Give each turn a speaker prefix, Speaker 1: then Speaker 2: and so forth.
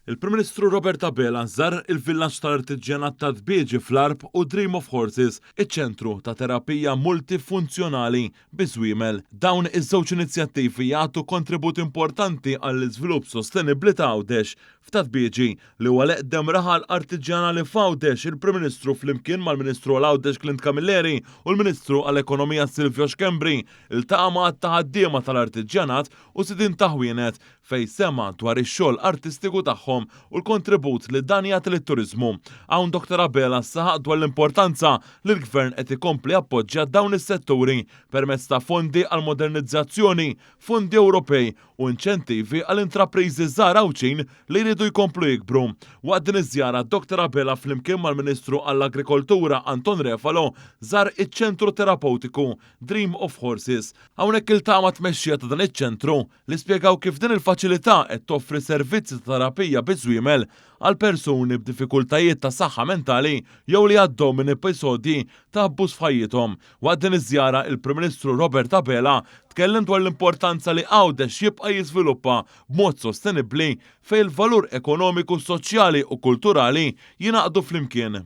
Speaker 1: Il-Prim Ministru Robert Abela żar il-villaġġ tal-artiġjanat ta' Tbieġi fl-Għarb u Dream of Horses, iċ-ċentru ta' terapija multifunzjonali biż-żwiemel. Dawn iż-żewġ inizjattivi jagħtu kontribut importanti għall-iżvilupp sostenibbli ta' Għawdex. F'Ta' Tbieġi, li huwa l-eqdem raħal artiġjanali f'Għawdex, il-Prim Ministru flimkien mal-Ministru għal Għawdex Clint Camilleri u l-Ministru għall-Ekonomija Silvio Schembri ltaqa' ma' għadd ta' ħaddiema tal-artiġjanat u sidien ta' ħwienet fejn sema' dwar ix-xogħol artistiku tagħhom u l-kontribut li dan jagħti lit-turiżmu. Hawn Dottor Abela saħaq dwar l-importanza li l-Gvern qed ikompli jappoġġja dawn is-setturi permezz ta' fondi għall-modernizzazzjoni, fondi Ewropej u inċentivi għal intrapriżi żgħar Għawdxin li jridu jkomplu jikbru. Waqt din iż-żjara Dottor Abela flimkien mal-Ministru għall-Agrikoltura Anton Refalo żar iċ-ċentru terapewtiku Dream of Horses. Hawnhekk iltaqa' mat-tmexxija ta' dan iċ-ċentru li spjegaw kif din il-faċilità qed toffri servizzi ta' terapija biż-żwiemel għal persuni b'diffikultajiet ta' saħħa mentali jew li għaddew minn episodji ta' abbuż f'ħajjithom. Waqt din iż-żjara, il-Prim Ministru Robert Abela tkellem dwar l-importanza li Għawdex jibqa' jiżviluppa b'mod sostenibbli fejn il-valur ekonomiku, soċjali u kulturali jingħaqdu flimkien.